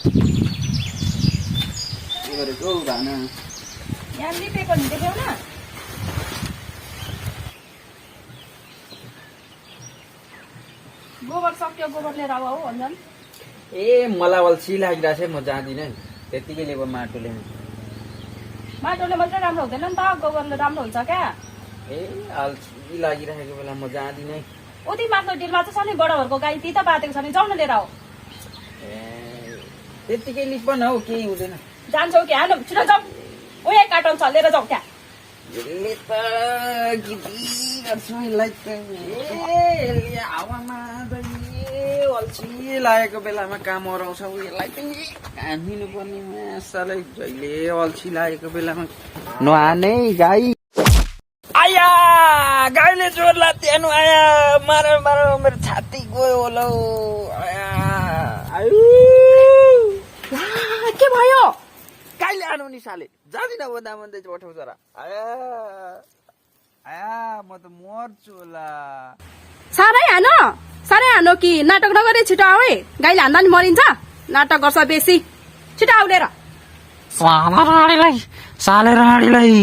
के गरेको भाना यहाँ लिपेको नि देख्यौ न गोबर सक्यो गोबर लिएर आऊ हौ अन्जन ए मलाई अल्छी लागिरहेछ म जाँदिनँ त्यतिकै लिएको माटोले माटोले मात्रै राम्रो हुँदैन नि त गोबरले राम्रो हुन्छ क्या ए अल्छी लागिरहेको बेला म जाँदिनँ उति माथि डिलमा चाहिँ छ नि बडाहरूको गाई ती त बातेको छ नि जाउन लिएर आऊ ए त्यतिकै लिप न हौ केही हुँदैन जान्छौ कि हानु छिटो जाऊ उयो कार्टन छ लिएर जाऊ त्यहाँ यसले त गिटी गर्छु यसलाई त ए हावामा अल्छी लागेको बेलामा काम हराउँछ यसलाई त हानिदिनु पर्ने मासालाई जहिले अल्छी लागेको बेलामा नहाने गाई आया गाईले जोर लात्यानु आया मार मार मेरो छाती गयो होला आया आयु के भयो गाईले आनु नि साले जाँदिन भन्दा भन्दै पठाउँछ र आया आया म त मर्छु होला साह्रै हानो कि नाटक नगरे छिटो आऊ है गाईले हान्दा नि मरिन्छ नाटक गर्छ बेसी छिटो आऊ लिएर साले राणीलाई